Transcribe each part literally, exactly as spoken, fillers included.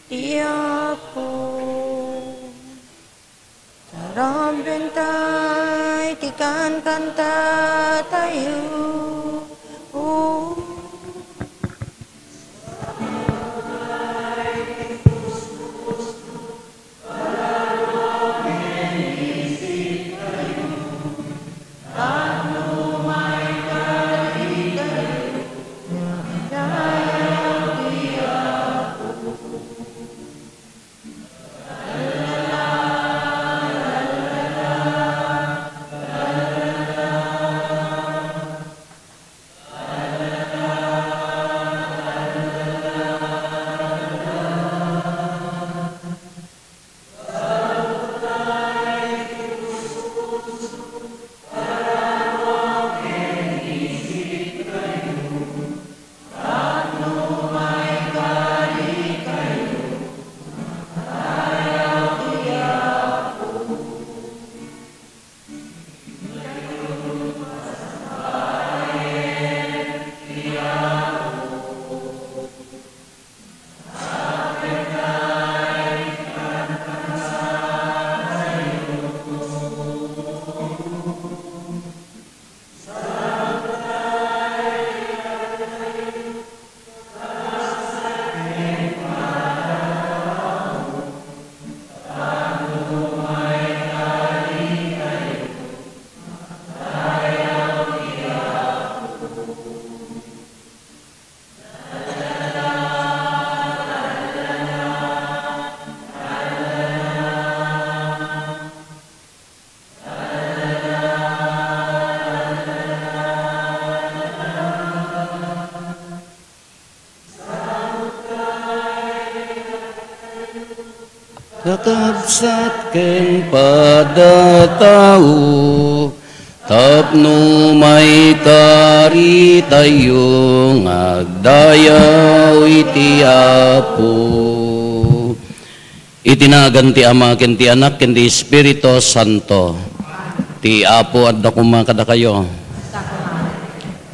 ti Apo. Sarabenta iti kankantatayo. Kakabsat ken padatao, tapno maikaritayo nga agdayaw iti Apo. Iti nagan ti Ama, ken ti Anak, ken ti Espiritu Santo. Ti Apo adda koma kadakayo.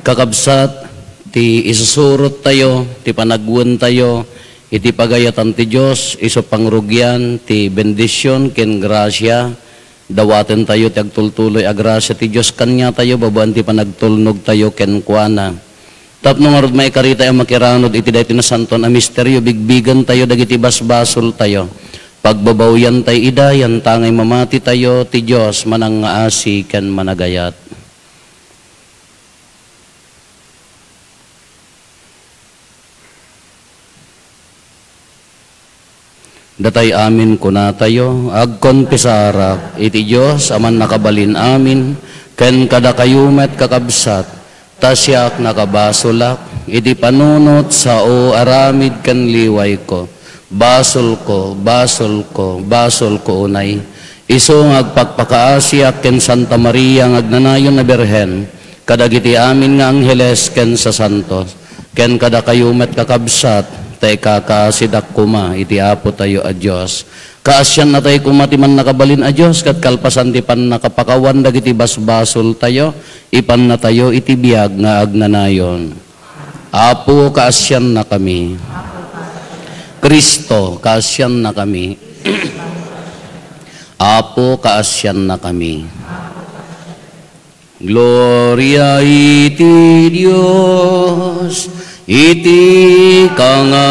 Kakabsat, ti isusurot tayo, ti panagwen tayo, iti pagayatan ti Dios, isu pangrugian ti bendision ken grasia, dawaten tayo ti agtultuloy a grasia ti Dios kaniatayo babaen ti panagtulnog tayo kenkuana. Tapno ngarud maikaritayo a makiranud iti daytoy nasantoan a misterio, bigbigen tayo dagiti basbasol tayo. Pagbabawian tayo ida, yantangay mamati tayo, ti Dios manangngaasi ken managayat. Datay amin kunatayo, agkonfesarak iti Dios a mannakabalin amin, ken kadakayo met, kakabsat, ta siak nakabasolak iti panunot, sao, aramid ken liwayko. Basolko, basolko, basolko unay. Isu nga agpakpakaasiak ken Santa Maria nga agnanayon a Birhen, kadagiti amin nga angheles ken sasantos, ken kadakayo met, kakabsat, ta ikakaasidak koma iti Apotayo a Dios. Kaasiannatayo koma ti Mannakabalin a Dios, ket kalpasan ti pannakapakawan dagiti basbasoltayo, ipannatayo iti biag nga agnanayon. Apo, kaasiannakami. Cristo, kaasiannakami. Apo, kaasiannakami. Gloria iti Dios iti kangatuan,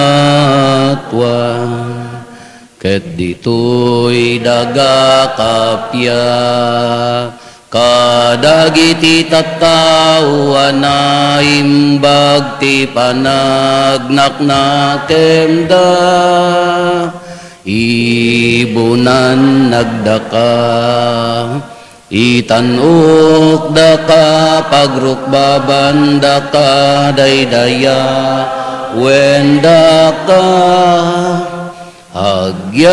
ket ditoy daga kappia kadagiti tattao a naimbag ti panagnaknakemda. Ibunannakdaka. Itan-okdaka, pagrukbabandaka, daydayawendaka, agyamankam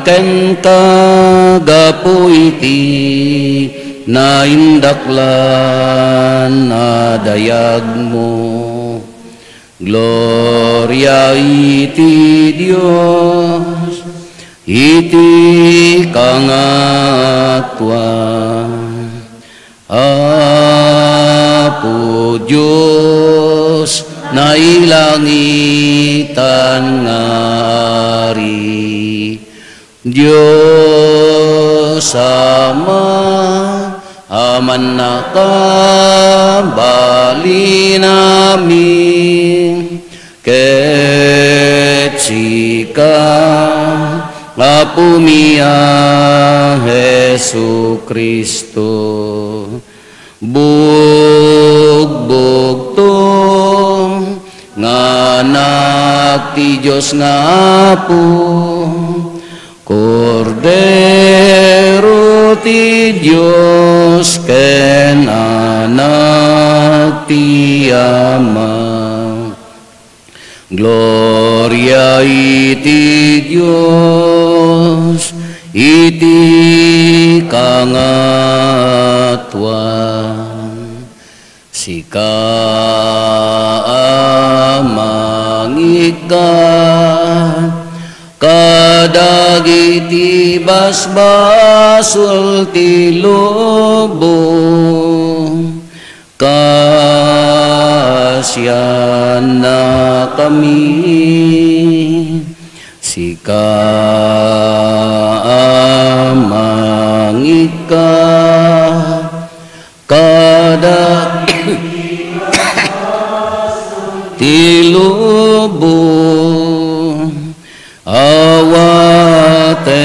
kenka gapu iti naindaklan a dayagmo. Gloria iti Dios iti kangatuan. Apo Dios, nailangit tan nga Ari. Dios Ama, Amanna kabalinami, ket sika, Apomi a Jesu-Cristo, bugbugto nga Anak ti Dios nga Apo, Kordero ti Dios ken Anak ti Ama. Gloria iti Dios iti kangatuan. Sika a mangikkat kadagiti basbasol ti lubong, kaasiannakami. Sika a mangikkat kada ti lubong, awatem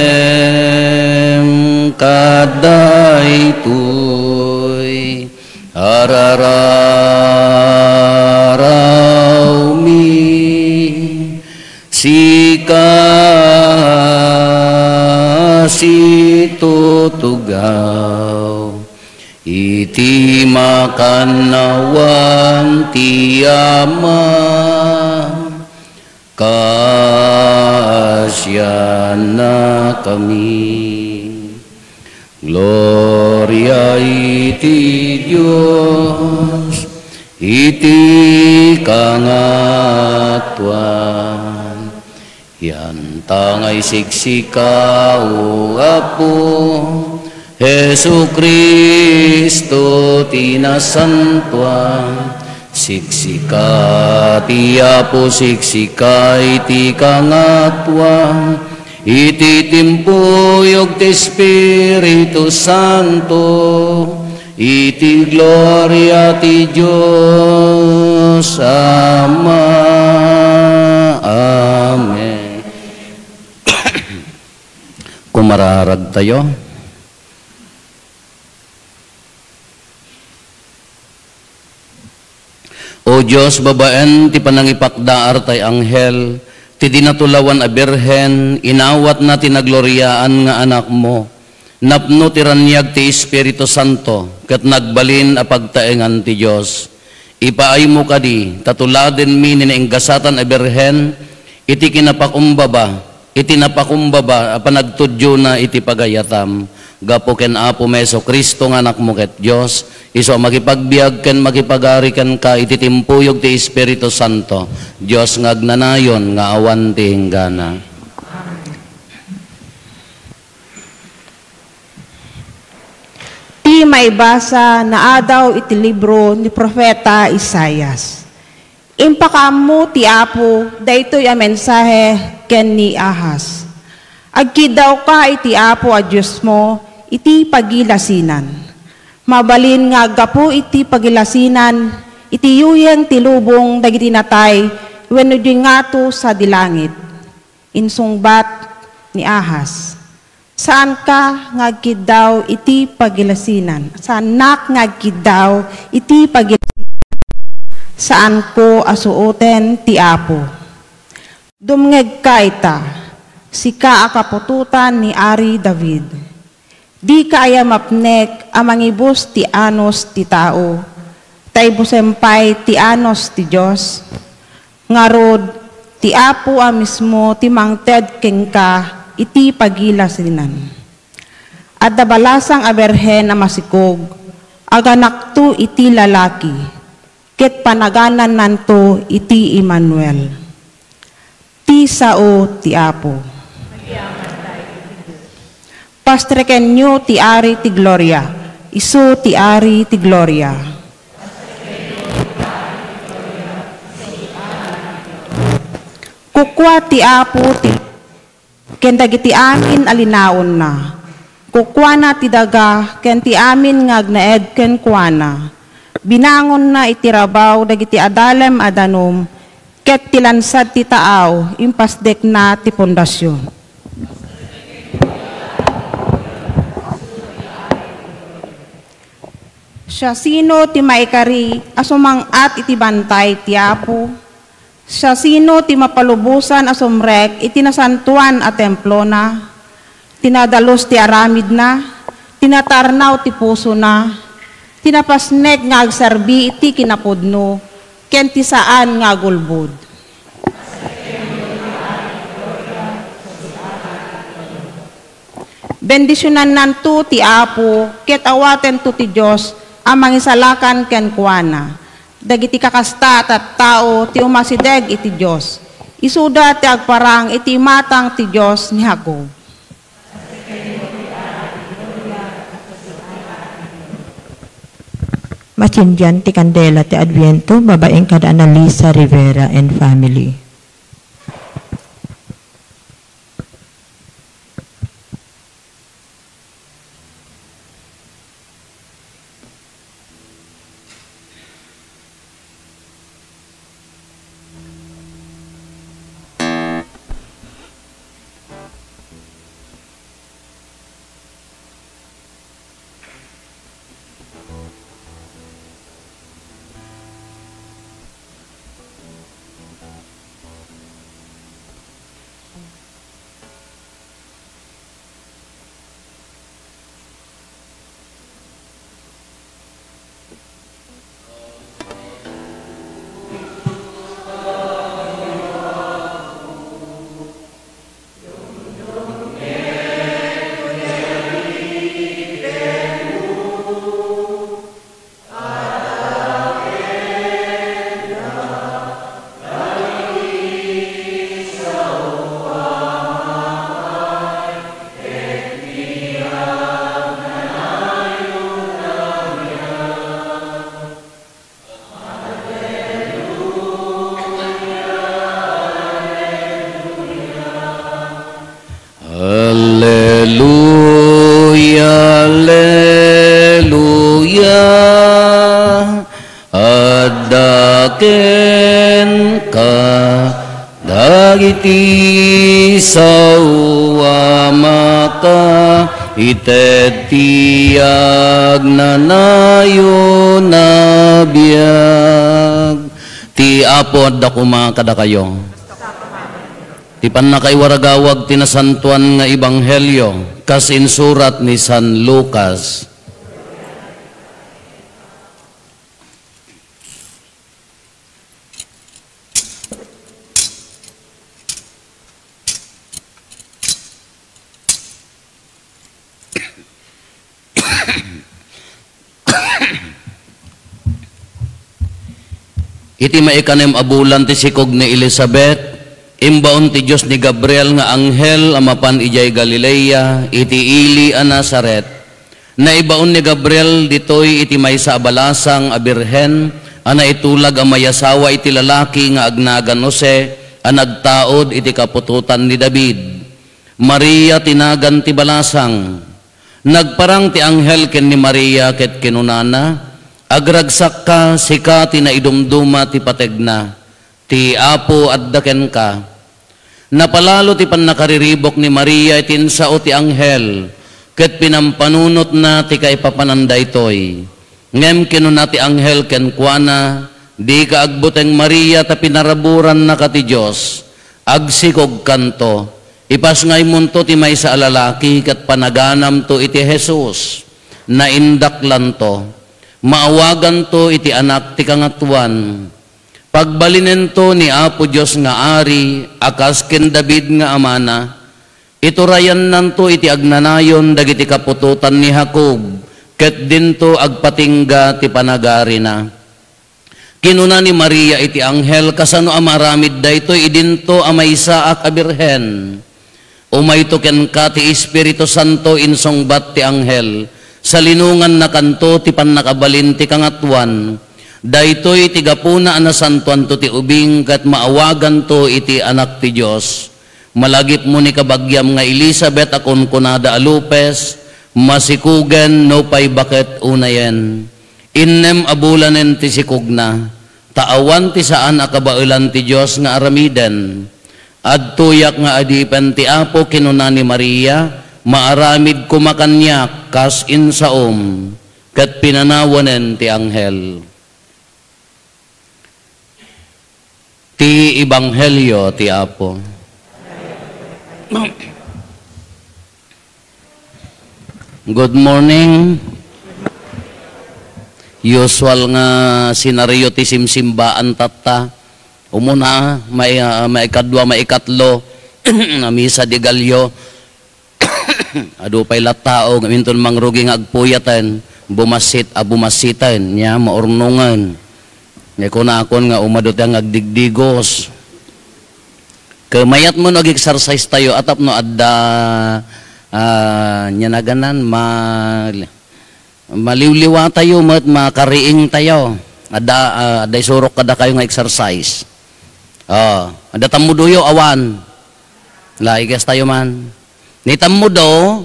kadaytoy arararawmi. Sika situtugaw iti makannawan ti Ama, kaasiannakami. Gloria iti Dios iti kangatuan. Yanta nga isiksika, O Apo, Jesu-Cristo ti nasantoan. Siksika ti Apo, siksika iti kangatuan. Iti timpuyog ti Espiritu Santo, iti gloria ti Dios Ama. Amen. Kumararagtayo. O Dios, babaen ti panangipakdaar tay anghel, ti di natulawan a birhen, inawatna ti nagloriaan nga Anakmo. Napno ti raniag ti Espiritu Santo, ket nagbalin a pagtaengan ti Dios. Ipaaymo kadi, ta tuladenmi ni nainggasatan a birhen, iti kinapakumbaba, iti napakumbaba a panagtudiona iti pagayatam, gapu ken Apomi Jesu-Cristo nga Anakmo ket Dios, isu a makipagbiag ken makipagari kenka iti timpuyog ti Espiritu Santo, Dios nga agnanayon nga awan ti inggana. Ti maibasa naadaw iti libro ni Profeta Isaias. Impakaammo ti Apo daytoy a mensahe ken ni Ahaz. Agkiddawka iti Apo a Diosmo iti pagilasinan. Mabalin nga aggapu iti pagilasinan iti yuyeng ti lubong dagiti natay wenno diay ngato sadi langit. Insungbat ni Ahaz, "Saanka nga agkiddaw iti pagilasinan. Saannak nga agkiddaw iti pagilasinan. Saanko a suoten ti Apo." Dumngegka ita, sika a kaputotan ni Ari David. Dika aya mapnek a mangibus ti anus ti tao, ta ibusem pay ti anus ti Dios? Ngarud, ti Apo a mismo ti mangted kenka iti pagilasinan. Adda balasang a birhen a masikog, aganakto iti lalaki, ket panaganannanto iti Emmanuel. Ti sao ti Apo. Pastrekenyo ti Ari ti Gloria. Isu ti Ari ti Gloria. Kukua ti Apo ti, ken dagiti amin a linaonna. Kukuana ti daga ken ti amin nga agnaed kenkuana. Binangonna iti rabaw dagiti adalem a danum, ket ti lansad ti taaw, impasdekna ti pundasion. Siasino ti maikari a sumang-at iti bantay ti Apo? Siasino ti mapalubosan a sumrek iti nasantoan a templona? Ti nadalus ti aramidna, ti natarnaw ti pusona, ti napasnek nga agserbi iti kinapudno, ken ti saan nga agulbod. Bendisionannanto ti Apo, ket awatento ti Dios a mangisalakan kenkuana. Dagiti kakasta a tattao ti umasideg iti Dios, isuda ti agparang iti imatang ti Dios ni Jacob. Masindian ti kandela ti Adviento babaen kada Analisa Rivera and family. Alleluia, alleluia. Adda kenka dagiti sao a makaited ti agnanayon a biag. Ti Apo adda koma kadakayo. Ti pannakaiwaragawag ti nasantoan nga ebanghelio kas insurat ni San Lucas. Iti maikanem a bulan ti sikog ni Elisabet, imbaon ti Dios ni Gabriel nga anghel a mapan idiay Galilea, iti ili a Nazaret. Naibaon ni Gabriel ditoy iti maysa a balasang a birhen a naitulag a mayasawa iti lalaki nga agnagan Jose a nagtaud iti kaputotan ni David. Maria ti nagan ti balasang. Nagparang ti anghel ken ni Maria ket kinunana, "Agragsakka, sika ti naidumduma ti pategna. Ti Apo adda kenka." Napalalo ti pannakariribuk ni Maria iti insao ti anghel, ket pinampanunotna ti kaipapanan daytoy. Ngem kinuna ti anghel kenkuana, "Dika agbuteng, Maria, ta pinaraburannaka ti Dios. Agsikogkanto. Ipasngaymonto ti maysa a lalaki ket panaganamto iti Jesus. Naindaklanto. Maawaganto iti Anak ti Kangatoan. Pagbalinento ni Apo Dios nga Ari a kas ken David nga amana. Iturayannanto iti agnanayon dagiti kaputotan ni Jacob, ket dinto agpatingga ti panagarina." Kinuna ni Maria iti anghel, "Kasano a maaramid daytoy idinto a maysaak a birhen? Umayto kenka ti Espiritu Santo," insungbat ti anghel. "Salinongannakanto ti pannakabalin ti Kangatoan. Daytoy ti gapuna a nasantoanto ti ubing ket maawaganto iti Anak ti Dios. Malagipmo ni kabagiam nga Elisabet a kunkunada a lupes, masikugen nupay baket unayen. Innem a bulanen ti sikugna, ta awan ti saan a kabaelan ti Dios nga aramiden. "Adtoyak nga adipen ti Apo," kinuna ni Maria, "maaramid koma kaniak kas insaom." Ket pinanawanen ti anghel. Ti Ebanghelio ti Apo. Good morning. Usual nga senaryo ti simsimbaan tatta. Umuna, mai-, ah, maikadua, maikatlo, a misa de Gallo. Adu pay la tao, ngem inton mangrugi nga agpuyaten, bumassit a bumassiten, nia, maurnongen. Nga kunakon nga umadu ti nga agdigdigos. Ket mayat mo no ag-exercise tayo, a tapno adda, ah, nia naganan, ma-, maliwliwa tayo met, makariing tayo. Adda, ah, adda isurok kadakayo nga exercise. Oh, adda tammudoyo, awan. Laigas tayo man. Ni tammudo,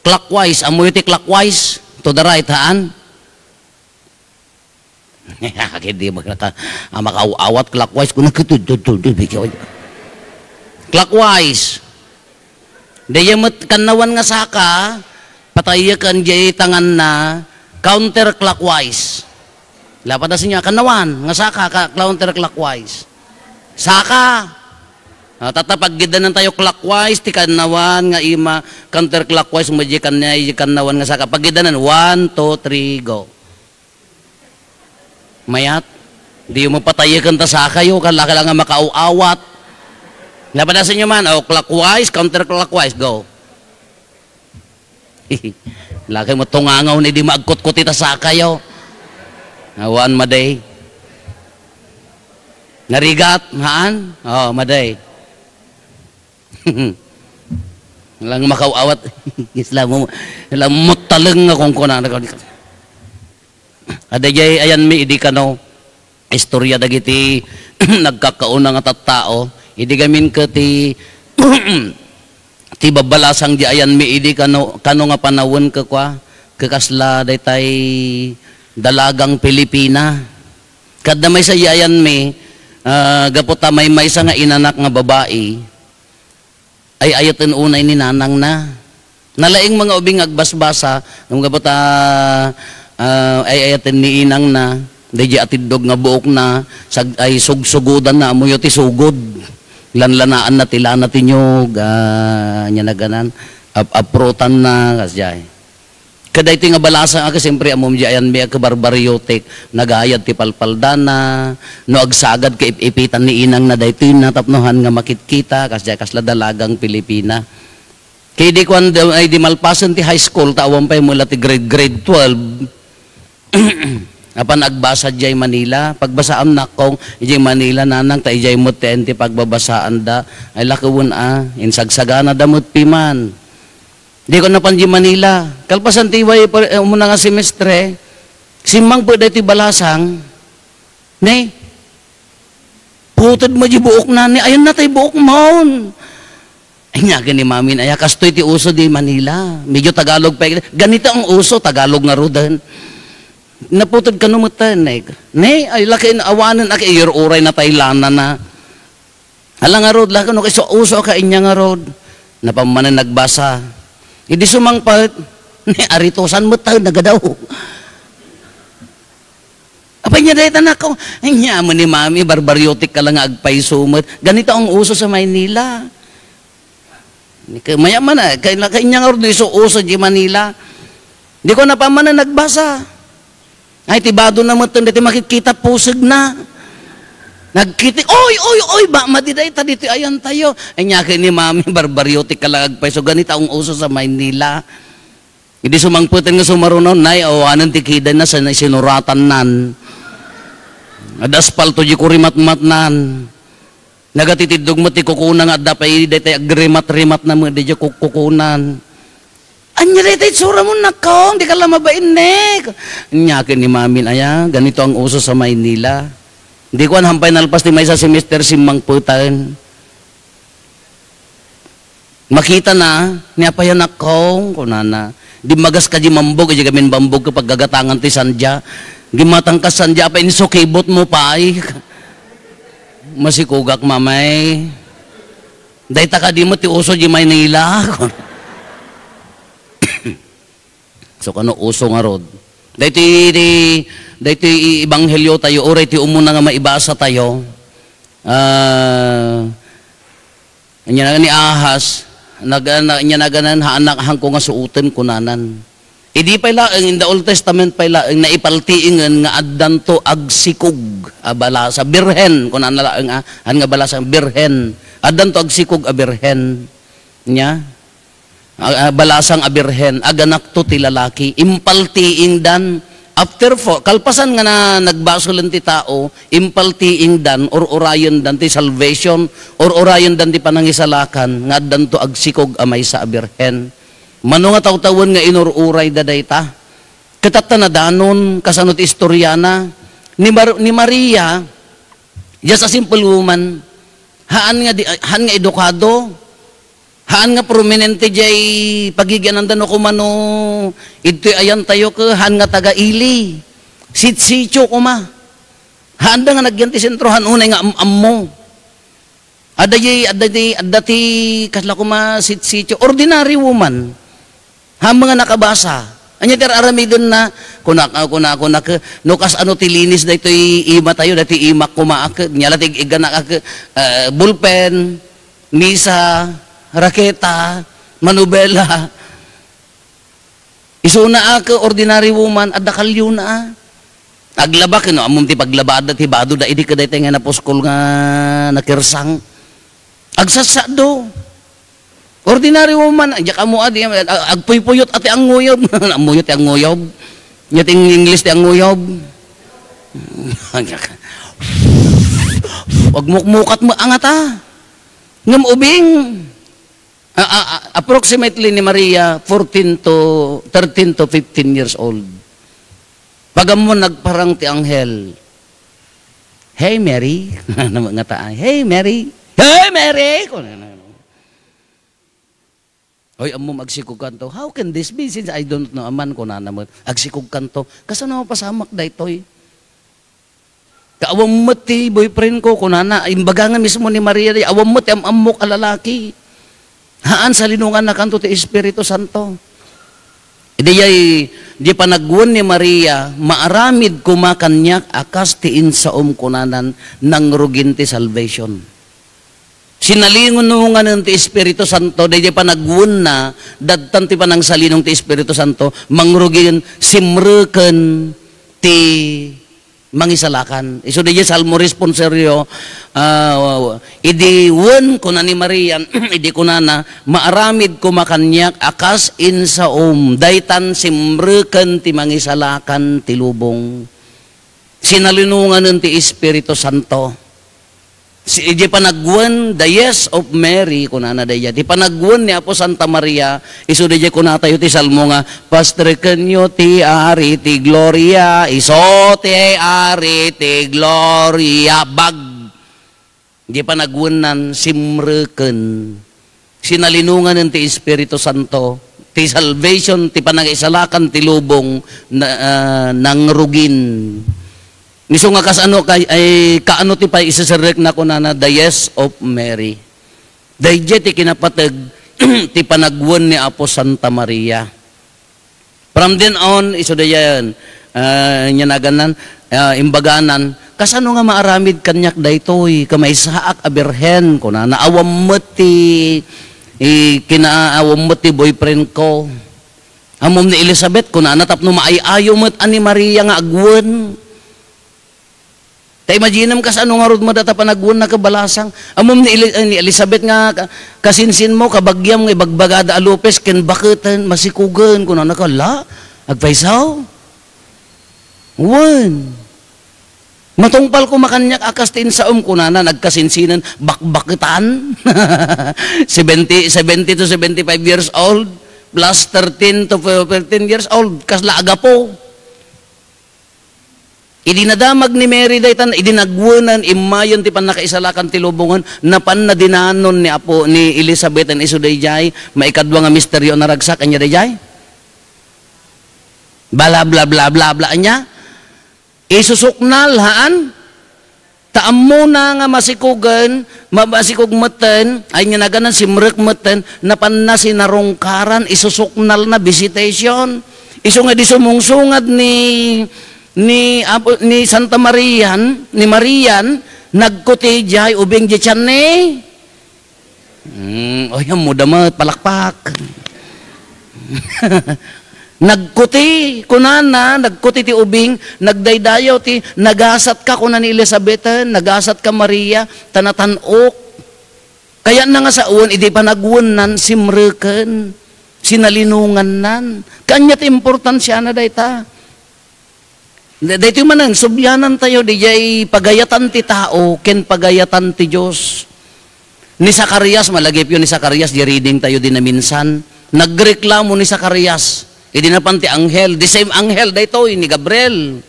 clockwise. Ammoyo ti clockwise? To the right, haan? Ket di magnaka-, a, makaaw-awat clockwise. Kuna kitu-, tu-, tu-, tu-, tu-, clockwise. Dayta met kannawan nga saka, patayeken diay tanganna, counterclockwise. Lapad a sinyo, kannawan nga saka, ka-, counterclockwise. Saka. Ah, tatta, paggidanan tayo clockwise, ti kannawan nga ima, counterclockwise, mo di kanna-, di kannawan nga saka. Paggidanan, one, two, three, go. Mayat? Di mo patayeken ta sakayo, kala ka lang nga makaaw-awat. Lapad a sinyo man, o, clockwise, counterclockwise, go. Laki mo tungangaw ni di maagkutkot ita sakayo. Awan, maday. Narigat, haan? Oh, maday. Lang makaaw-awat. Isla mo, lang mo taleng nga kung kuna. Adda jay ayanmi idi kano, istorya dagiti nagkakauna nga tattao. Idi gamin ket ti, ti babalasang di ayanmi idi kano, kano nga panawen ket kua, ket kasla daytay dalagang Pilipina. Ket adda maysa di ayanmi, ah, gapu ta maymaysa nga inanak nga babai, ay-ayaten unay ni nanangna. Nalaing mga ubing nga agbasbasa, ngem gapu ta, ah, ay-ayaten ni inangna, daydi atiddog nga buokna, sag-, ay sugsugodanna, ammoyo ti sugod. Lanlanaanna ti lana ti niyog, ah, ania naganan, ap-, aprotanna, kasdiay. Kadaytoy nga balasang a, siyempre, ammom di ayanmi a kabarbariotik, nagayad ti palpaldana, no agsagad, kaip-ipitan ni inangna daytoy na tapno haan nga makitkita, kasdiay, kasla dalagang Pilipina. Kay di kuan, ay di malpasen ti high school, ta awan pay mula ti grade, grade twelve. Apan agbasa diay Manila, pagbasaam nakkong, idiay Manila, nanang, ta idiay met ti, ti pagbabasaanda, ay lakewen a, insagsaganada met piman. Di ko napan di Manila. Kalpasan ti way, par-, eh, umuna nga semestre, simmangpet daytoy balasang, ne? Puted mo di buokna, ne? Ayan na tay buok maon. Ay, nga gani, mamin, aya, kastoy ti uso di Manila. Medyo Tagalog pa, ganito ang uso, Tagalog nga ruden. Naputed kano met, ne? Ne? Ay, laki, awanen, aki, iyur-uray na tay lana na. Ala ngarud, laka no, kay so-, uso ka inya ngarud. Napan manen nagbasa. Idi sumangpet, ni aritosan met tayo nagadaw. Apay niya dayta nako? Anya mo ni Mami, barbariotik ka lang nga agpayso met. Ganito ang uso sa Maynila. Ni ka-, maya man, ah, kay, kay inya ngarud, iso uso di Manila. Di ko napan manen nagbasa. Ay, ti bado na met, dati makitkita, puseg na. Nagkitik, "Oy, oy, oy, ba, madi dayta ditoy ayan tayo." Ay, niya ni Mami, barbariotik ka lang agpayso, ganito ang uso sa Maynila. Idi sumangpeten nga sumaruno, nay, awanen ti kida na, sa sinuratan nan. Ad aspalto, di ko rimatmatnan. Nagatitiddog met ti kukuna nga adda pay daytoy agrimat-rimat na met, di kuk-, kukunan. "Ania dayta itsuram, Nakong? Dika la mabain ne." Ania ket ni Mamin, "Aya, ganito ang uso sa Maynila." Di ko awan pay nalpas ti maysa semester, simmangpeten. Makitana, "Ni apay, Nakong?" kunana. "Dimmagas ka di mambog, idiay gamin bambog ket paggagatangan ti sandia. Gimatangkas sandia, apay insukibotmo pay?" Masikugak, Mamay. "Dayta kadi met ti uso di Maynila." So, kano uso ngarud? Daytoy, di, daytoy ebangheliotayo, uray ti umuna nga maibasatayo. Ah, ania na ni Ahaz, nag-, na, ania naganan, "Haanak, haanko nga suoten," kunanan. Idi pay laeng, in the Old Testament pay laeng, naipaltiingen nga addanto agsikog a balasa. Birhen, kunana laeng, ah, haan nga balasang birhen. Addanto agsikog a birhen. Nia? A, a, balasang a birhen, aganakto ti lalaki. Impaltiingdan. After four, kalpasan nga na, nagbasolen ti tao, impaltiingdan, ur-urayendan ti salvation, ur-urayendan ti panangisalakan, nga addanto agsikog a maysa a birhen. Mano nga tawtawen nga inur-urayda dayta? Ket adda nadanon, kasano ti istoriana? Ni Mar-, ni Maria, just a simple woman, haan nga di, haan nga edukado, haan nga prominente diay pagigiananda no kumano idtoy ayantayo ket haan nga taga-ili. Sitsitio koma. Haanda nga nagyan ti sentro, haan unay nga am-ammo. Adda di, adda di, adda ti, kasla koma, sitsitio. Ordinary woman. Haan nga nakabasa. Ania ti ar-aramidenna? Kuna, kuna, kuna, ke, no kasano ti linis daytoy imatayo, daytoy imak koma, ke, nia la ti ig-, igana, ke, eh, bulpen, misa, raketa, manubela. Isuna a ke ordinary woman, adda kaliona a. Aglaba ken no ammom ti paglabaadda ti badoda idi ket daytoy nga napuskol nga nakersang. Agsassado. Ordinary woman, diak ammo a, di, ag-, agpuypuyot a ti angnguyob. Ammoyo ti angnguyob? Nia ti English ti angnguyob? Agmukmukat met a ngata. Ngem ubing. A, a, a, approximately ni Maria, fourteen to, thirteen to fifteen years old. Pag-ammo nagparang ti anghel, "Hey, Mary." Ano nga ta, "Hey, Mary. Hey, Mary!" Kunana. "Oy, ammom, agsikogkanto." "How can this be since I don't know a man?" kunana met. "Agsikogkanto. Kasano mapasamak daytoy?" "Ta awan met ti boyfriend ko," kunana. Imbaga nga mismo ni Maria, "Awan met ti am-ammok a lalaki." Haan, salinongannakanto ti Espiritu Santo. Idi jay, di panagwen ni Maria, "Maaramid koma kaniak a kas ti insaom," kunanan, nangrugin ti salvation. Sinalinonganen ti Espiritu Santo, dayjay panagwenna, dadtan ti panangsalinong ti Espiritu Santo, mangrugin, simreken ti mangisalakan. Isu dayjay Salmo responsorio, ah, "Idi wen," kuna ni Maria, idi kunana, "Maaramid koma kaniak a kas insaom, daytan simreken ti mangisalakan ti lubong." Sinalinonganen ti Espiritu Santo. Si, idiay panagwen, the yes of Mary, kunana daydiay. Ti panagwen ni Apo Santa Maria, isu daydiay kunatayo ti Salmo nga, "Pastrekenyo ti Ari ti Gloria, isu ti Ari ti Gloria." Bag. Idiay panagwennan, simreken. Sinalinonganen ti Espiritu Santo, ti salvation, ti panangisalakan ti lubong, na, ah, nangrugin. Isu nga kasano kay, ay, kaano ti paiseserrekna, kunana, the yes of Mary. Daydiay ti kinapateg ti panagwen ni Apo Santa Maria. From then on, isu dayen, ah, nia nagannan, ah, imbaganan, "Kasano nga maaramid kaniak daytoy? Kamaysaak a birhen," kunana, "awan met ti, i, kina-, awan met ti boyfriend ko. Ammom ni Elizabeth," kunana, "tapno maay-ayo met a ni Maria nga agwen." Ta imaginem kasano ngarud met dayta panagwenna ket balasang. Ammom ni Eli-, ni Elizabeth nga ka-, kasinsinmo, kabagiam nga ibagbagada a lupes ken baketen, masikugen, kunana, "Kala, agpaysaw? Wen. Matungpal koma kaniak a kas ti insaom," kunana, nagkasinsinan, bakbaketan. Seventy, seventy to seventy-five years old. plus thirteen to fifteen years old, kasla agapo. Idi nadamag ni Mary daytan, idi nagwenen, immayen ti pannakaisalakan ti lubongen, napanna dinanon ni Apo, ni Elizabeth, isu dayjay maikadua nga misterio a naragsak, ania dayjay? Bla, bla, bla, bla, bla, ania? Isusuknal, haan? Ta ammona nga masikogen, ma-, masikog metten, ay nga naganan simrek metten, napanna sinarungkaran, isusuknalna, visitation. Isu nga idi sumungsungad ni, ni Apo, ni Santa Marian, ni Marian, nagkuti jay ubing jay tian ni. Hmm, oy, ammoda met, palakpak. Nagkuti, kunana, nagkuti ti ubing, nagdaydayaw ti, "Nagasatka," kuna ni Elizabeth, "nagasatka, Maria, ta natan-ok." Kayatna nga sawen, idi panagwennan, simreken, sinalinongannan. Kaanya ti importansiana dayta. Daytoy manen, sublianantayo, dijay pagayatan ti tao ken pagayatan ti Dios. Ni Zacarias, malagipyo ni Zacarias, di reading tayo di naminsan. Nagreklamo ni Zacarias. Idi napan ti anghel, the same anghel, daytoy, ni Gabriel.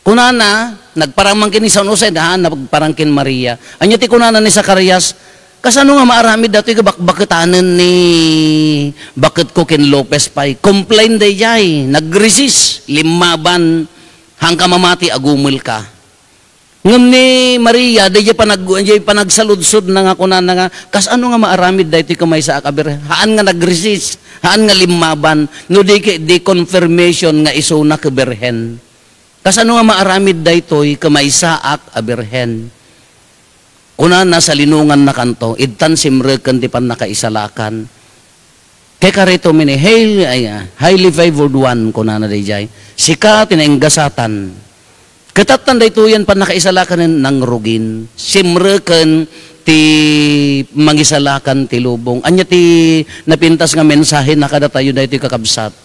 Kunana, nagparang man ken ni San Jose, haan, nagparang ken Maria. Ania ti kunana ni Zacarias, "Kasano nga maaramid datoy nga bakbaketanen ni baketko ken Lopez pay?" Complain dayjay, nag-resist, limmaban, "Haanka mamati, agumelka." Ngem ni Maria, dayjay panag-, dayjay panagsaludsodna nga kunana nga, "Kasano nga maaramid daytoy ket maysaak a birhen?" Haan nga nag-resist, haan nga limmaban, no di ket di confirmation nga isuna ket birhen. Kasano nga maaramid daytoy ket maysaak a birhen? Kunana, salinongannakanto, idtan simreken ti pannakaisalakan. Kay karito mini, "Hail, ay, ah, highly favored one," kunana dayjay. "Sika ti nainggasatan." Ket tattan daytoyen pannakaisalakan nangrugin. Simreken ti mangisalakan ti lubong. Ania ti napintas nga mensahe na kadatayo daytoy, kakabsat?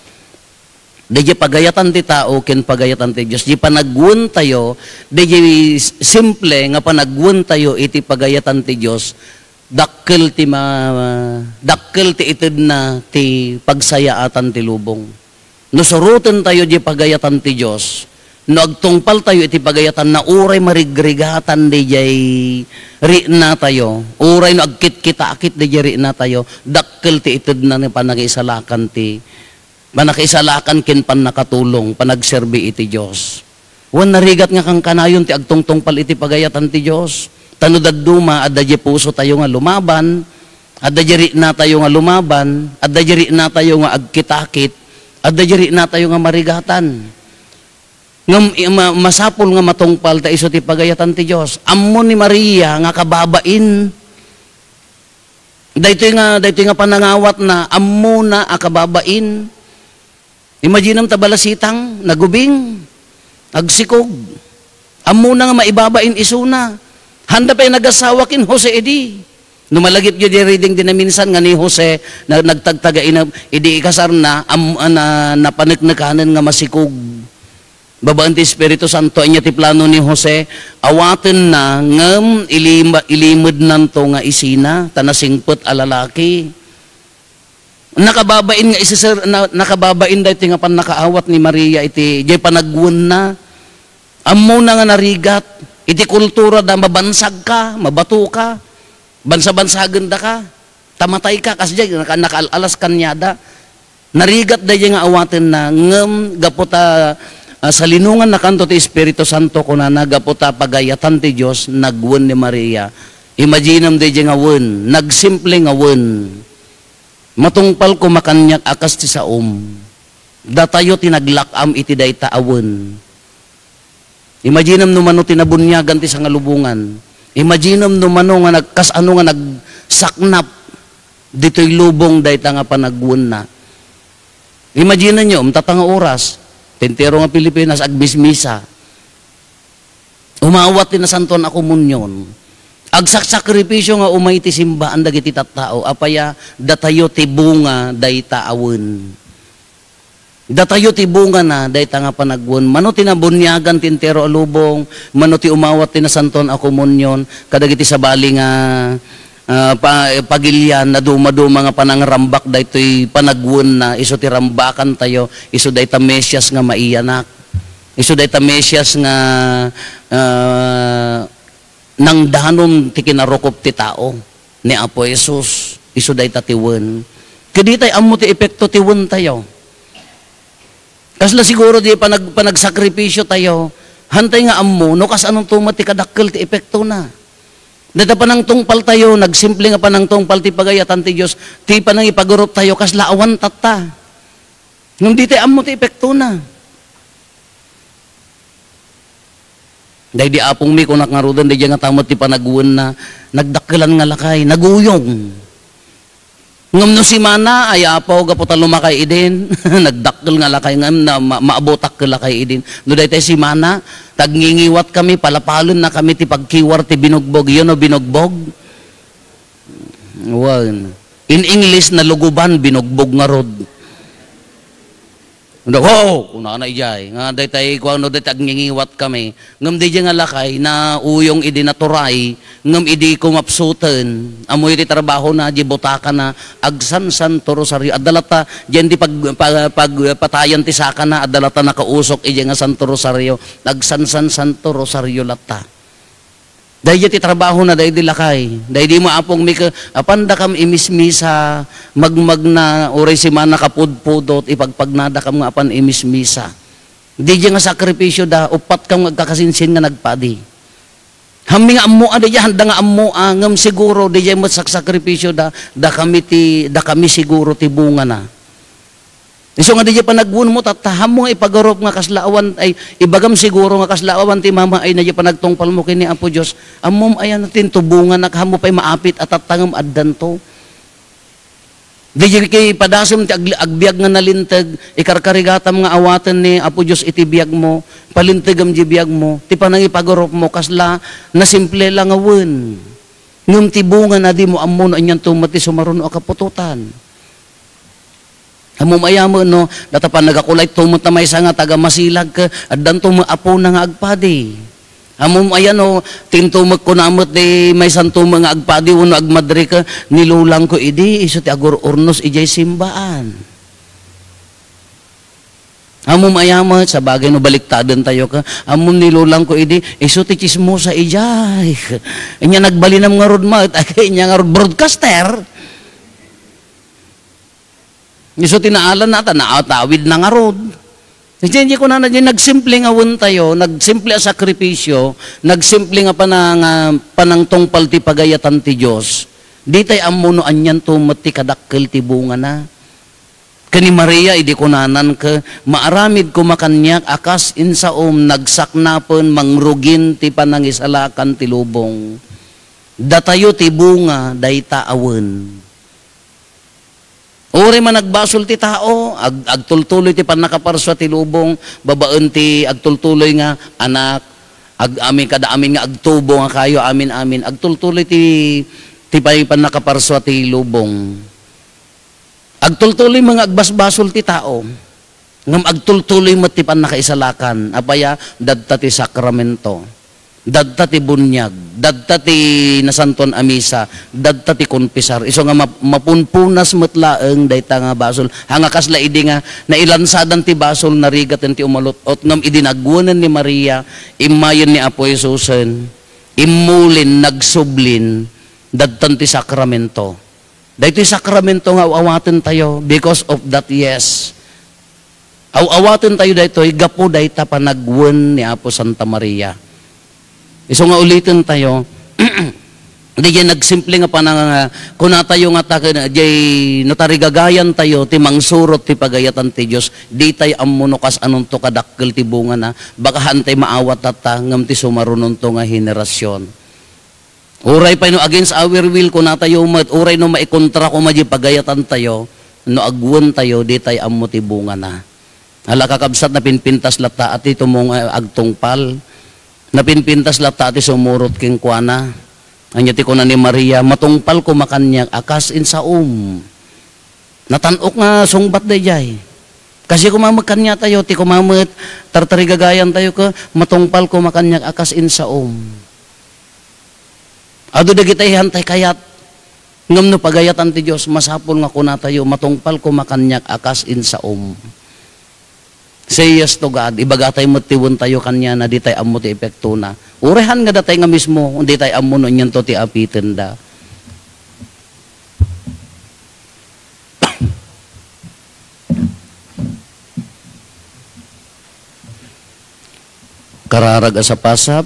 Dayjay pagayatan ti tao ken pagayatan ti Dios. Di panagwentayo, dayjay simple nga panagwentayo iti pagayatan ti Dios, dakkel ti ma-, dakkel ti itedna ti pagsayaatan ti lubong. No surotentayo di pagayatan ti Dios, no agtungpaltayo iti pagayatanna, uray marigrigatan dayjay riknatayo, uray no agkitkitakit dayjay riknatayo, dakkel ti itedna ni panagisalakan ti Pannakaisalakan ken pannakatulong, panagserbi iti Dios. Wen, narigat nga kankanayon ti agtungtungpal iti pagayatan ti Dios. Ta no dadduma, adda diay pusotayo nga lumaban, adda diay riknatayo nga lumaban, adda diay riknatayo nga agkitakit, adda diay riknatayo nga marigatan. Ngem i-, ma-, masapul nga matungpal ta isu ti pagayatan ti Dios. Ammo ni Maria nga kababain. Daytoy nga, daytoy nga panangawatna, ammona a kababain. Imaginem ta balasitang, nagubing, agsikog. Ammona nga maibabain isuna. Haanda pay nagasawa ken Jose idi. No malagipyo di reading di naminsan nga ni Jose na nagtagtaga ina, idi ikasarna, am-, na, napaneknekanen nga masikog. Babaen ti Espiritu Santo, ania ti plano ni Jose? Awatenna, ngem ilima-, ilimednanto nga isina, ta nasingpet a lalaki. Nakababain nga isiser-, na-, nakababain daytoy nga pannakaawat ni Maria iti, diay panagwenna. Ammona nga narigat, iti kultura da, mabansag ka, mabato ka, bansa-bansagenda ka. Ta matay ka, kasdiay, naka-, nakaal-alas kaniada. Narigat daydiay nga awatenna, ngem gapu ta, ah, salinongannakanto ti Espiritu Santo, kunana, gapu ta pagayatan ti Dios, nagwen ni Maria. Imaginem daydiay nga wen, nagsimple nga wen. Matungpal koma kaniak a kas ti saom. Datayo ti naglak-am iti dayta a wen. Imaginem no mano ti nabuniagan ti sangalubongan. Imaginem no mano nga nag-, kas-ano nga nagsaknap ditoy lubong dayta nga panagwenna. Imaginenyo, umtata nga oras, ti entero nga Pilipinas, agmismisa. Umawat ti Nasantoan a Komunion. Agsaksakripisio nga umay ti simbaan dagiti tattao. Apay a, datayo ti bunga dayta a wen. Datayo ti bungana dayta nga panagwen. Mano ti nabuniagan ti entero a lubong, mano ti umawat ti Nasantoan a Komunion, kadagiti sabali nga, ah, pa-, pagilian na dumaduma nga panangrambak daytoy panagwenna, isu ti rambakantayo, isu dayta Mesias nga maiyanak. Isu dayta Mesias nga, ah, nangdanum ti kinarukop ti tao ni Apo Jesus. Isu dayta ti wen. Ket ditay ammo ti epekto ti wentayo. Kasla siguro di panag-, panagsakripisyotayo, hantay nga ammo, no kas anonto met ti kadakkel ti epektona. Dayta panangtungpaltayo, nagsimple nga panangtungpal ti pagayatan ti Dios, ti panangipagaruptayo, kasla awan tatta. Ngem ditay ammo ti epektona. Daydi apongmi, kunak ngaruden, daydiay ngata met ti panagwenna, nagdakkelan nga lakay, naguyong. Ngem no simana, ay apo, gapu ta lumakay idin, nagdakkel nga lakay ngem na, ma-, maabutak ket lakay idin. No daytay simana, tagngingiwatkami, palapalennakami ti pagkiwar ti binugbog. Isu no binugbog? Wen. In English, naluguban, binugbog ngarud. Wow! Kunana idiay. Nga daytay, kuano, daytay agngingiwatkami. Ngem daydiay nga lakay, nauyong idi naturay, ngem idi kumapsuten, ammoyo ti trabahona, di butakana, agsansanto rosario. Adda latta, diyan di pag-, pa-, pagpatayan ti sakana, adda latta nakausok, idiay nga Santo Rosario, agsansansanto rosario latta. Daydiay ti trabahona, daydi lakay. Daydi mo, apongmi, ke, apan dakam imismisa, magmagna, uray simana kapudpudot, ipagpagnadakam nga apan imismisa. Daydiay nga sakripisyoda, uppatkam nga agkakasinsin nga nagpadi. Hammi nga ammoa, daydiay handa nga ammoa, ngem siguro, daydiay met saksakripisyoda, dakami ti, dakami siguro ti bungana. Isu nga daydiay panagwenmo, tatta, hammo nga ipagarup nga kasla awan, ay, ibagam siguro nga kasla awan ti mamaayna daydiay panagtungpalmo ken ni Apo Dios. Ammom aya no ti intubonganak, hammo pay maapit a tatta ngem addanto. Daydiay ket padasem ti ag-, agbiag nga nalinteg, ikarkarigatam nga awaten ni Apo Dios iti biagmo, palintegem di biagmo, ti panangipagarupmo, kasla nasimple la nga wen. Ngem ti bungana, dimo ammo no anianto met ti sumaruno a kaputotan. Ammom aya met no, data pannagakulayto met ta maysa nga taga-Masilag ket addanto met apona nga agpadi. Ammom aya no, tinto met kuna met ti maysanto met nga agpadi wenno agmadre ket ni lolangko idi, isu ti agur-urnos idiay simbaan. Ammom aya met, sabagay no baliktadentayo ket, ammom ni lolangko idi, isu ti tsismosa idiay. Ania nagbalinam ngarud met, ania ngarud broadcaster. Isu ti naalanna, ta naatawidna ngarud. Diay, diay kunana, diay nagsimple nga wentayo, nagsimple a sakripisyo, nagsimple nga panang-, panangtungpal ti pagayatan ti Dios. Ditay ammo no anianto met ti kadakkel ti bungana. Ken ni Maria idi kunanan ket, "Maaramid koma kaniak a kas insaom, nagsaknapen mangrugin ti panangisalakan ti lubong." Datayo ti bunga dayta a wen. Uray man agbasol ti tao, ag-, agtultuloy ti pannakaparsua ti lubong, babaen ti agtultuloy nga anak, ag-, amin kada amin nga agtubo nga kayo, amin, amin. Agtultuloy ti, ti pay pannakaparsua ti lubong. Agtultuloy nga agbasbasol ti tao, ngem agtultuloy met ti pannakaisalakan. Apay a? Dadta ti sakramento. Dadta ti buniag, dadta ti nasantuan a misa, dadta ti konfesar. Isu nga map-, mapunpunas met laeng dayta nga basol. Haan nga kasla idi nga nailansadan ti basol, narigaten ti umalot-ot, ngem idi nagwenen ni Maria, immayen ni Apo Jesusen, immulin, nagsublin, dadtan ti sakramento. Daytoy sakramento nga aw-awatentayo because of that, yes. Aw-awatentayo daytoy gapu dayta panagwen ni Apo Santa Maria. Isu nga ulitentayo, diay nagsimple nga panang-, kunatayo nga ta-, diay no tarigagayantayo ti mangsurot ti pagayatan ti Dios, ditay ammo no kas anonto kadakkel ti bungana, baka haantay maawat tatta, ngem ti sumarunonto nga henerasyon. Uray pay no against our will, kunatayo met, uray no maikontra koma di pagayatantayo, no agwentayo, ditay ammo ti bungana. Ala, kakabsat, napinpintas latta ti tumong-, agtungpal. Napinpintas latta ti sumurot kenkuana. Ania ti kuna ni Maria, "Matungpal koma kaniak a kas insaom." Natan-ok nga sungbat daydiay. Kasi koma met kaniatayo, ti koma met tartarigagayantayo ket matungpal koma kaniak a kas insaom. Adu dagiti haantay kayat. Ngem no pagayatan ti Dios, masapul nga kunatayo, "Matungpal koma kaniak a kas insaom." Say yes to God. Ibagatayo met ti wentayo kaniana, ditay ammo ti epektona. Uray haan nga datay nga mismo, ditay ammo no anianto ti apitenda. Kararag a sapasap,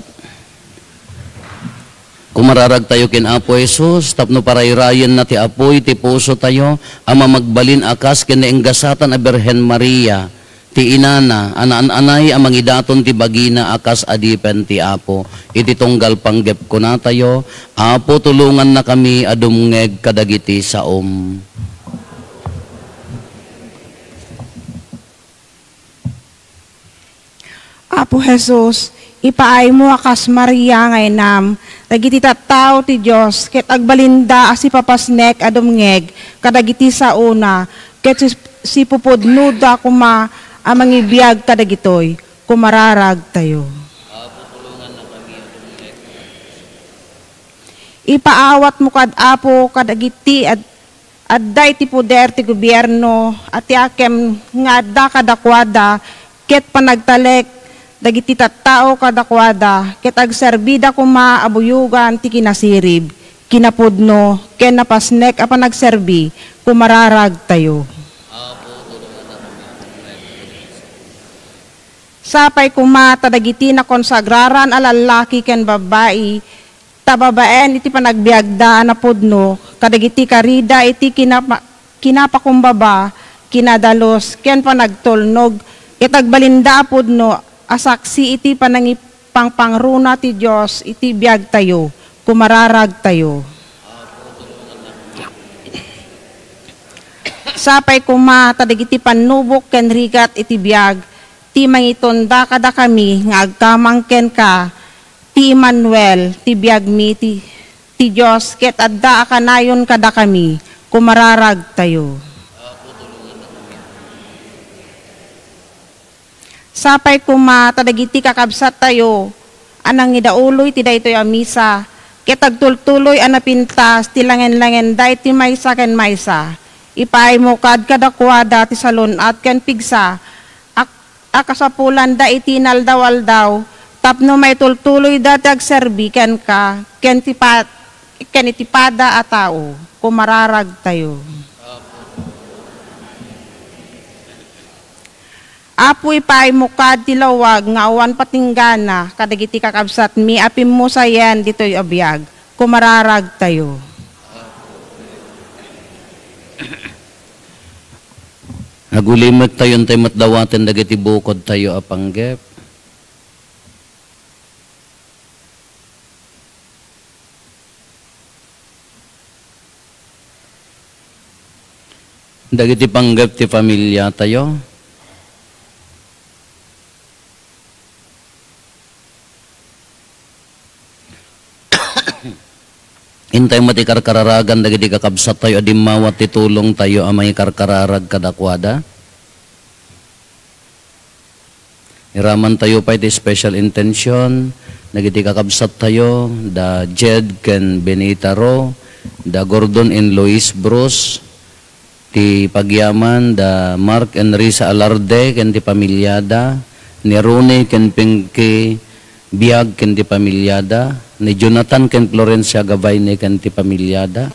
kumararagtayo ken Apo Jesus tapno parayrayenna ti apuy ti pusotayo a mamagbalin a kas ken nainggasatan a Birhen Maria, ti inana, a naan-anay a mangidaton ti bagina a kas adipen ti Apo. Iti tunggal panggep kunatayo, Apo, tulongannakami a dumngeg kadagiti saom. Apo Jesus, ipaaymo a kas Maria nga inam dagiti tattao ti Dios ket agbalinda a sipapasnek a dumngeg kadagiti saona ket si-, sipupudnoda koma a mangibiag kadagitoy. Kumararagtayo. Ipaawatmo kad Apo kadagiti ad-, adda iti poder ti gobierno a ti akem nga adda kadakuada ket panagtalek dagiti tattao kadakuada ket agserbida koma a buyogan ti kinasirib, kinapudno, ken napasnek a panagserbi. Kumararagtayo. Sapay koma ta dagiti nakonsagraran a lallaki ken babbai, ta babaen iti panagbiagda a napudno kadagiti karida iti kinapa-, kinapakumbaba, kinadalus, ken panagtulnog, ket agbalinda a pudno a saksi iti panangipangpangruna ti Dios iti biagtayo, kumararagtayo. Sapay koma ta dagiti pannubok ken rigat iti biag, ti mangitonda kadakami nga agkamang kenka, ti Emmanuel, ti biagmi ti, ti Dios, ket adda a kanayon kadakami, kumararagtayo. Sapay koma ta dagiti kakabsattayo a nangidauloy ti daytoy a misa, ket agtultuloy a napintas ti langen-langenda iti maysa ken maysa. Ipaaymo kad kadakuada ti salun-at ken pigsa a, a kasapulanda iti inaldaw-aldaw tapno maitultuloyda ti agserbi kenka ken ti pa-, ken iti pada a tao. Kumararagtayo. Apo, ipaaymo kad ti lawag nga awan patinggana kadagiti kakabsatmi a pimmusayen ditoy a biag. Kumararagtayo. Agulimettayo intay met dawaten dagiti bukodtayo a panggep. Dagiti panggep ti familiatayo. Intay met ikarkararagan dagiti kakabsattayo a dimmawat ti tulongtayo a mangikarkararag kadakuada. Iramantayo pay ti special intention dagiti kakabsattayo, da Jed ken Benita Ro, da Gordon and Lois Bruce, ti pagyaman, da Mark and Risa Alarde ken ti pamiliada, ni Ronnie ken Pinky Biag ken ti pamiliada, ni Jonathan ken Florencia Gabayne ken ti pamiliada.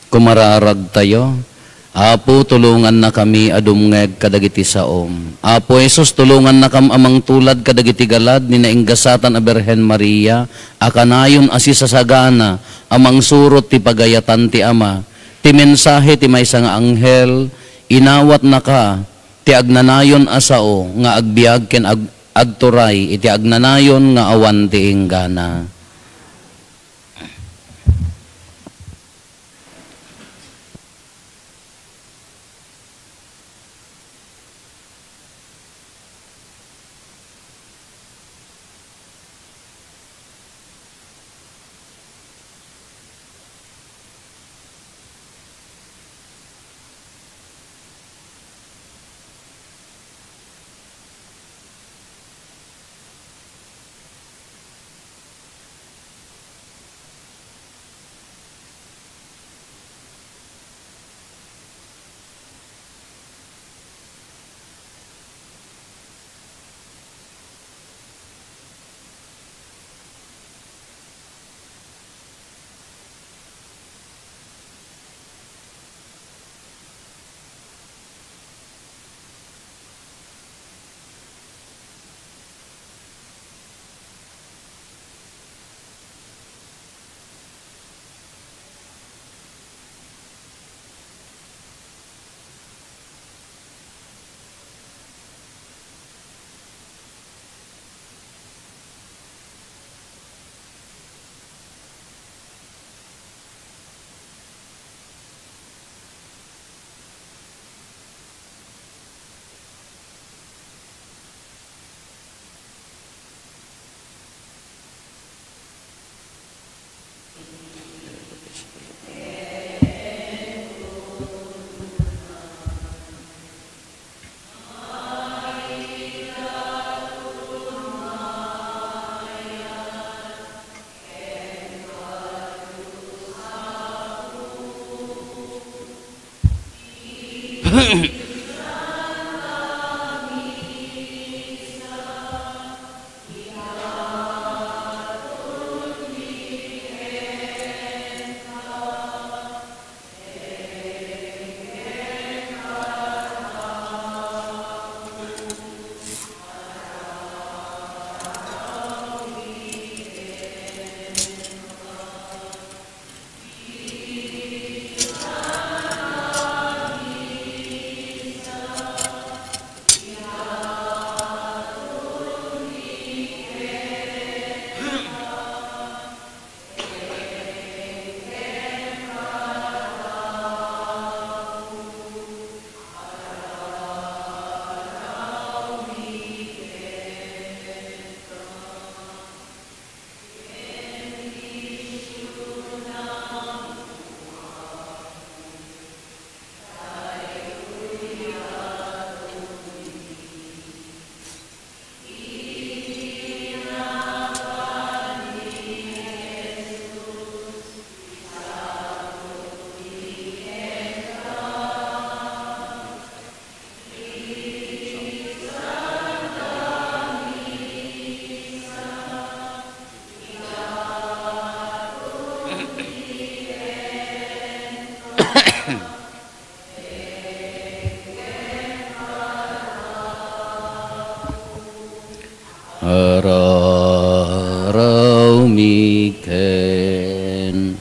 Kumararagtayo. Apo, tulongannakami a dumngeg kadagiti saom. Apo Jesus, tulongannakam a mangtulad kadagiti galad ni nainggasatan a Birhen Maria a kanayon a sisasagana a mangsurot ti pagayatan ti Ama. Ti mensahe ti maysa nga anghel, inawatnaka ti agnanayon a sao nga agbiag ken ag-, agturay iti agnanayon nga awan ti inggana. Ararawmi ken.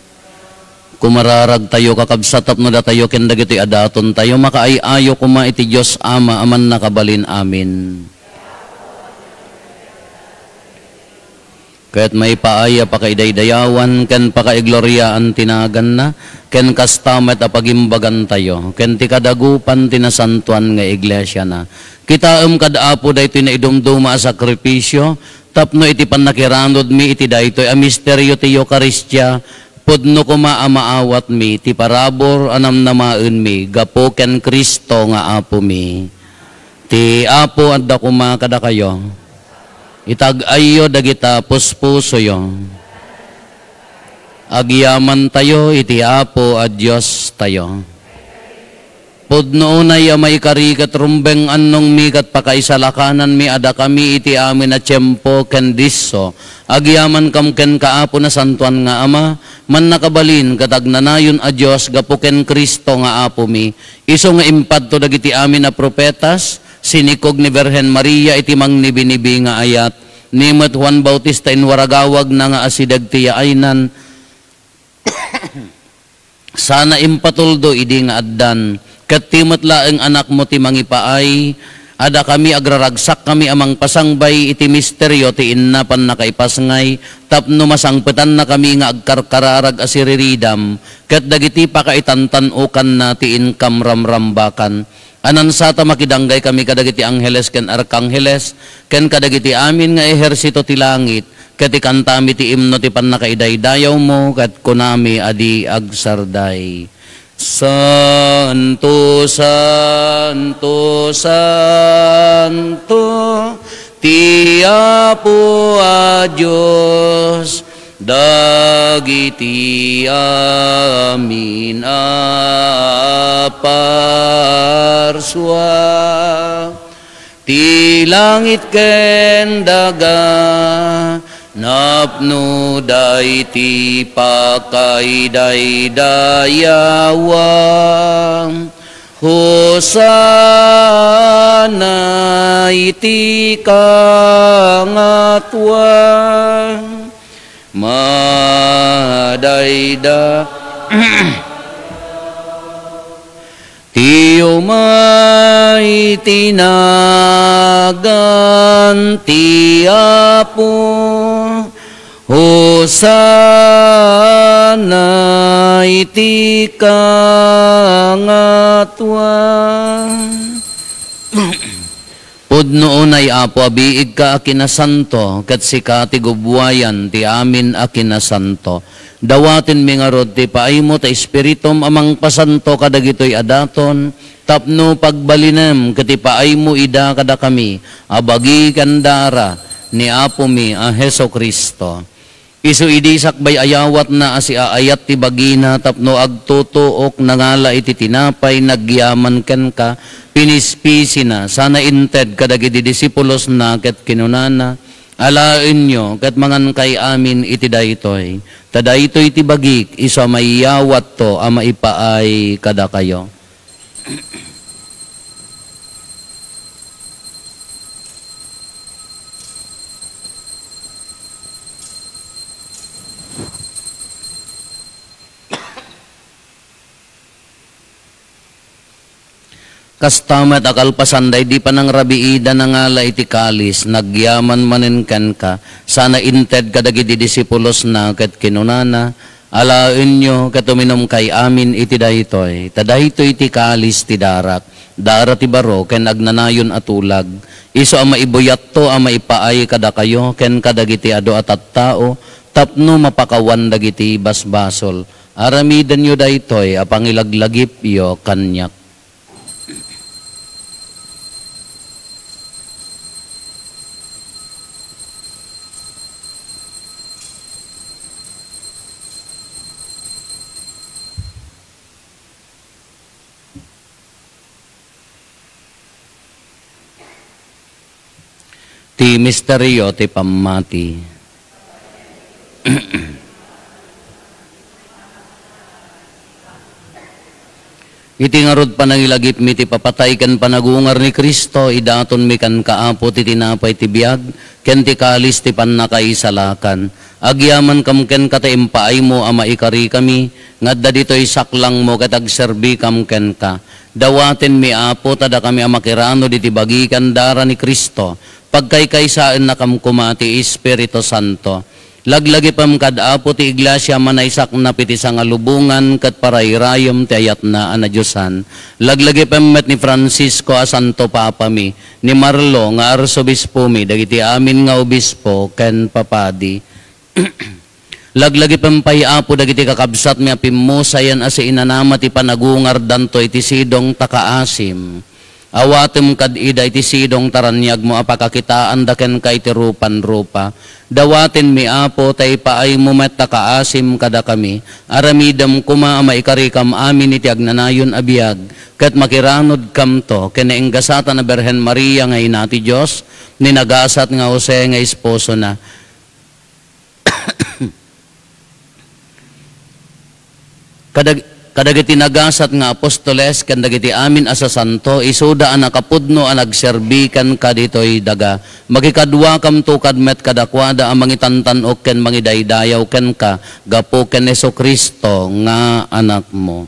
Kumararagtayo, kakabsat, tapno datayo ken dagitoy a datontayo makaay-ayo koma iti Dios Ama a Mannakabalin. Amin. Ket maipaay a pakaidaydayawan ken pakaigloriaan ti naganna, ken kasta met a pagimbagantayo, ken ti kadagupan ti nasantoan nga iglesiana. Kitaem kad Apo daytoy naidumduma a sakrifisio, tapno iti pannakiranudmi iti daytoy a misterio ti Eukaristia, pudno koma a maawatmi ti parabur a namnamaenmi gapu ken Cristo nga Apomi. Ti Apo adda koma kadakayo. Itag-ayyo dagita puspusoyo. Agyamantayo iti Apo a Diostayo. Pudno unay a maikari ket rumbeng annongmi ket pakaisalakananmi a dakami iti amin a tiempo ken disso. Agyamankam kenka, Apo, Nasantoan nga Ama, Mannakabalin ket Agnanayon a Dios gapu ken Cristo nga Apomi. Isu nga impadto dagiti amin a profetas, sinikog ni Birhen Maria iti mangnibinibinga a ayat, ni met Juan Bautista inwaragawagna nga asideg ti yaaynan, sana impatuldo idi nga addan. Ket ti met laeng Anakmo ti mangipaay, a dakami agraragsakkami a mangpasangbay iti misterio ti inna pannakaipasngay, tapno masangpetannakami nga agkarkararag a siriridam, ket dagiti pakaitantan-okanna ti inkam ramrambakan. Anansata makidanggay kami kadagiti angheles ken arkangheles, ken kadagiti amin nga ehersito ti langit, ket ikantami ti imno ti pannakaidaydayawmo, ket kunami a di agsarday. Santo, santo, santo, ti Apo a Dios, dagiti amin a parsua. Ti langit ken daga, napnoda iti pakaidaydayawa. Hosanna iti kangatoan. Madayda. Ti umay ti nagan ti Apo, Hosanna iti kangatoan. Pudno unay, Apo, a biigka a kinasanto, ket sika ti gubbuayan ti amin a kinasanto. Dawatenmi ngarud ti paaymo ta Espiritum a mangpasanto kadagitoy a daton, tapno pagbalinem ket ipaaymo ida kadakami a bagi ken dara ni Apomi a Jesu-Cristo. Isu idi sakbay ayawatna a siaayat ti bagina tapno agtutuok, nangala iti tinapay, nagyaman kenka, pinispisina, sana inted kadagiti disipulosna ket kinunana, "Alaenyo ket mangankay amin iti daytoy, ta daytoy ti bagik, isu a maiyawatto a maipaay kadakayo." Kasta met a kalpasan daydi panangrabiida, nangala iti kalis, nagyaman manen kenka, sana inted kadagiti disipulosna ket kinunana, "Alaenyo ket uminumkay amin iti daytoy, ta daytoy ti kalis ti darak, dara ti baro ken agnanayon a tulag, isu a maibuyatto a maipaay kadakayo ken kadagiti adu a tattao tapno mapakawan dagiti basbasol. Aramidenyo daytoy a pangilaglagipyo kaniak." Ti misterio ti pammati. Iti ngarud panangilagipmi ti papatay ken panagungar ni Cristo, idatonmi kenka, Apo, ti tinapay ti biag ken ti kalis ti pannakaisalakan. Agyamankam kenka ta impaaymo a maikarikami nga adda ditoy saklangmo ket agserbikam kenka. Dawatenmi, Apo, ta dakami a makiranod iti bagi ken dara ni Cristo, pagkaykaysaennakam koma ti Espiritu Santo. Laglagipem kad Apo ti Iglesia a manaysaknap iti sangalubongan ket parayrayem ti ayatna a nadiosan. Laglagipem met ni Francisco a Santo Papami, ni Marlo nga Arsobispomi, dagiti amin nga obispo ken papadi. Laglagipem pay, Apo, dagiti kakabsatmi a pimmusayan a siinanama ti panagungardanto iti sidong ta kaasim. Awatem kad ida iti sidong ta raniagmo a pakakitaanda kenka iti rupan-rupa. Dawatenmi, Apo, ta ipaaymo met ta kaasim kadakami. Aramidem koma a maikarikam amin iti agnanayon a biag, ket makiranodkamto ken nainggasatan a Birhen Maria nga ina ti Dios, ni nagasat nga Jose nga esposona. Kadag-, kadagiti nagasat nga apostoles ken dagiti amin a sasanto, isuda a nakapudno a nagserbi kenka ditoy daga. Makikaduakamto kad met kadakuada a mangitantan-ok ken mangidaydayaw kenka gapu ken Jesu-Cristo nga Anakmo.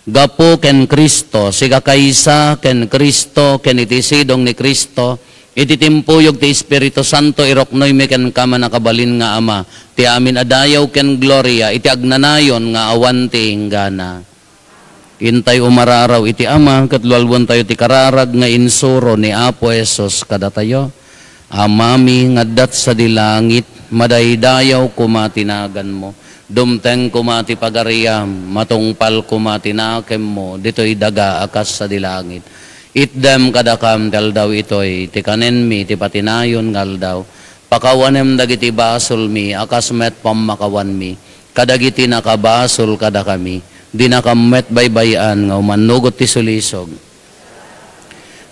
Gapu ken Cristo, sikakaysa ken Cristo, ken iti sidong ni Cristo, iti timpuyog ti Espiritu Santo, iruknoymi kenka, mannakabalin nga Ama, ti amin a dayaw ken gloria iti agnanayon nga awan ti inggana. Intay umararaw iti Ama, ket lualuentayo ti kararag nga insuro ni Apo Jesus kadatayo. Amami nga adda sadi langit, madaydayaw koma ti naganmo. Dumteng koma ti pagariam, matungpal koma ti nakemmo, ditoy daga a kas sadi langit. Itdem kadakam ti aldaw itoy, ti kanenmi, ti patinayon nga aldaw. Pakawanem dagiti basolmi, a kas met pammakawanmi kadagiti nakabasol kadakami. Dinakam met baybay-an nga umannugot ti sulisog.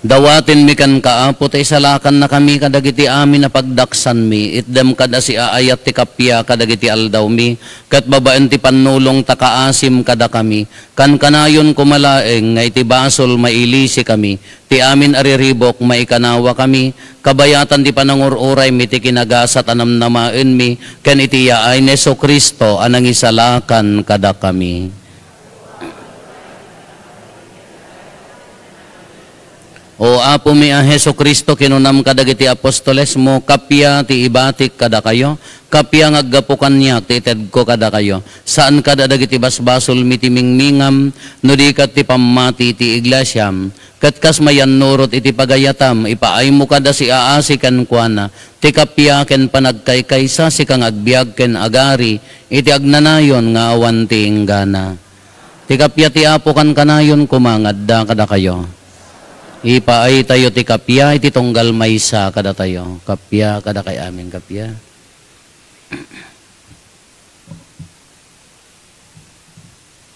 Dawatenmi kenka, Apo, ta isalakannakami kadagiti amin a pagdaksanmi. Itdem kad a siaayat ti kappia kadagiti aldawmi, ket babaen ti pannulong ta kaasim kadakami. Kankanayon koma laeng nga iti basol mailisikami, ti amin a riribuk maikanawakami, kabayatan ti panangur-uraymi ti kinagasat a namnamaenmi, ken iti yaay ni Jesu-Cristo a nangisalakan kadakami. O Apomi a Jesu-Cristo, kinunam kadagiti apostolesmo, kappia ti ibatik kadakayo, kappia nga aggapu kaniak ti itedko kadakayo. Saan kad a dagiti basbasolmi ti mingmingam, no di ket ti pammati ti iglesiam. Ket kas mayannurot iti pagayatam, ipaaymo kad a siaasi kenkuana ti kappia ken panagkaykaysa, sika nga agbiag ken agari iti agnanayon nga awan ti inggana. Ti kappia ti Apo kankanayon koma nga adda kadakayo. Ipaaytayo ti kappia iti tunggal maysa kadatayo. Kappia kadakay amin, kappia.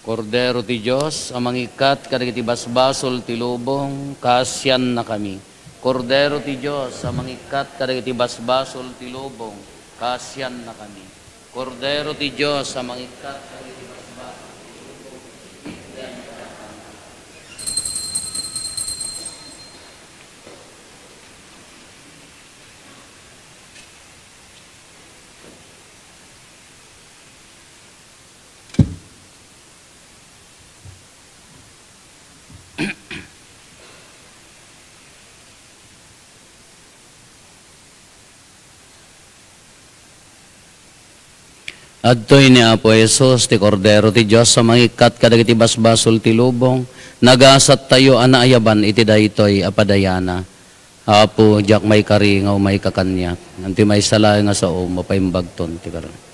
Kordero ti Dios a mangikkat kadagiti basbasol ti lubong, kaasiannakami. Kordero ti Dios a mangikkat kadagiti basbasol ti lubong, kaasiannakami. Kordero ti Dios a mangikkat kadagiti basbasol ti lubong, kaasiannakami. Adtoy ni Apo Jesus, ti Kordero ti Dios a mangikkat kadagiti basbasol ti lubong, nagasattayo a naayaban iti daytoy a padayana. Apo, diak maikari nga umay ka kaniak. Ngem ti maysa laeng a sao, mapaimbagton ti karon.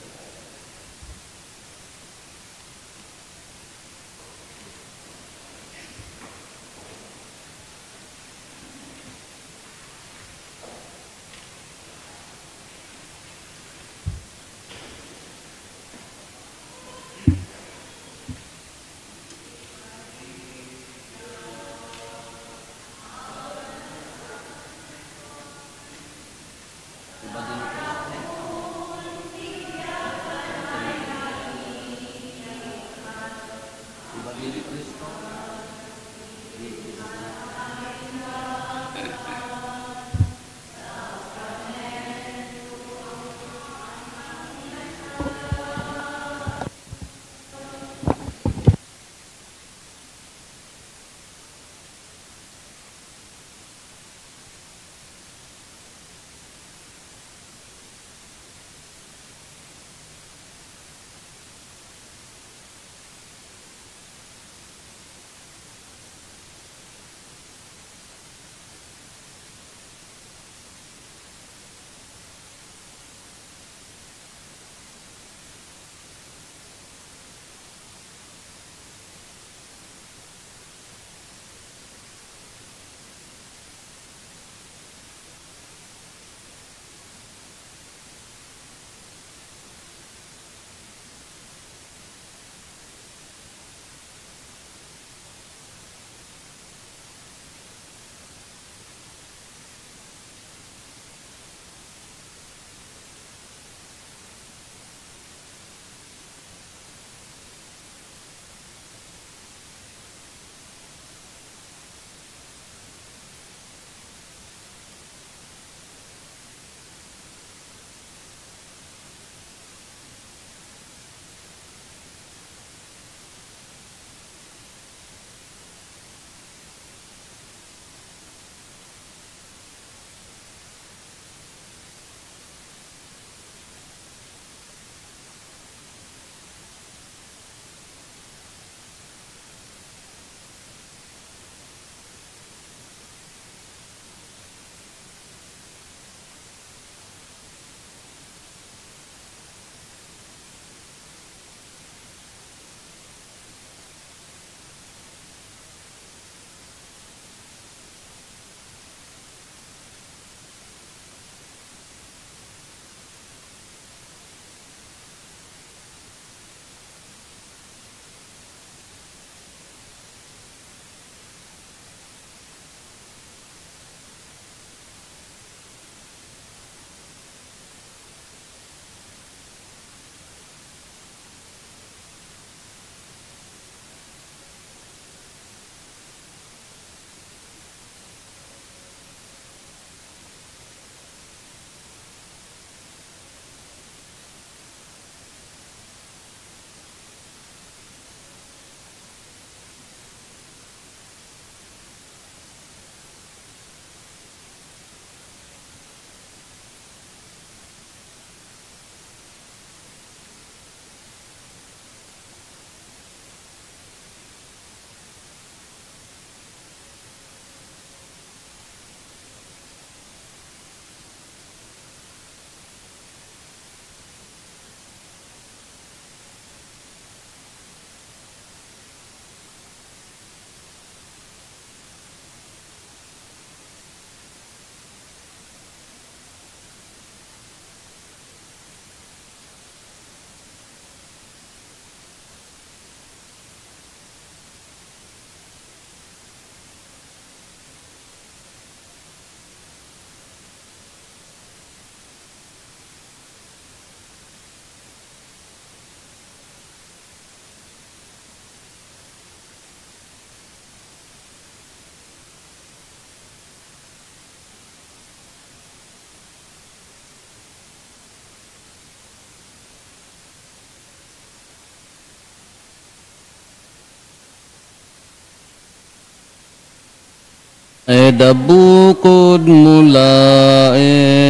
Eda bukod mo laeng.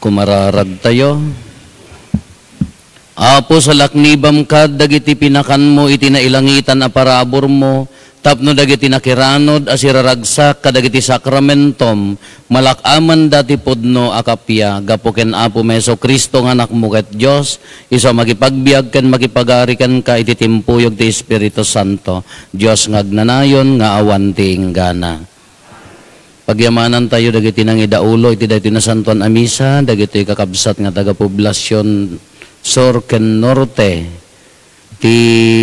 Kumararagtayo. Apo, salaknibam kad dagiti pinakanmo iti nailangitan a paraburmo, tapno dagiti nakiranod a siraragsak kadagiti sakramentom, malak-amanda ti pudno a kappia, gapu ken Apo Jesu-Cristo nga Anakmo ket Dios, isu a makipagbiag ken makipagari kenka iti timpuyog ti Espiritu Santo, Dios nga agnanayon nga awan ti inggana. Pagyamanantayo dagiti nangidaulo iti daytoy nasantoan a misa, dagitoy kakabsat nga taga-Poblacion Sur ken Norte. Ti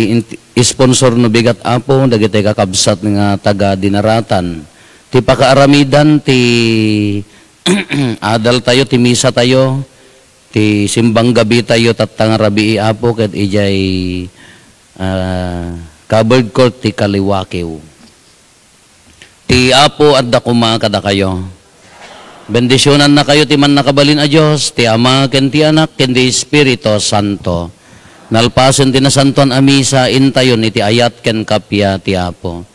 in-, sponsor no bigat, Apo, dagitoy kakabsat nga taga-Dinaratan. Ti pakaaramidan ti adaltayo, ti misatayo, ti simbang gabitayo tatta nga rabii, Apo, ket idiay, ah, covered court ti Kaliwakew. Ti Apo adda koma kadakayo. Bendisionannakayo ti Mannakabalin a Dios, ti Ama, ken ti Anak, ken ti Espiritu Santo. Nalpasen ti nasantoan a misa, intayon iti ayat ken kappia ti Apo.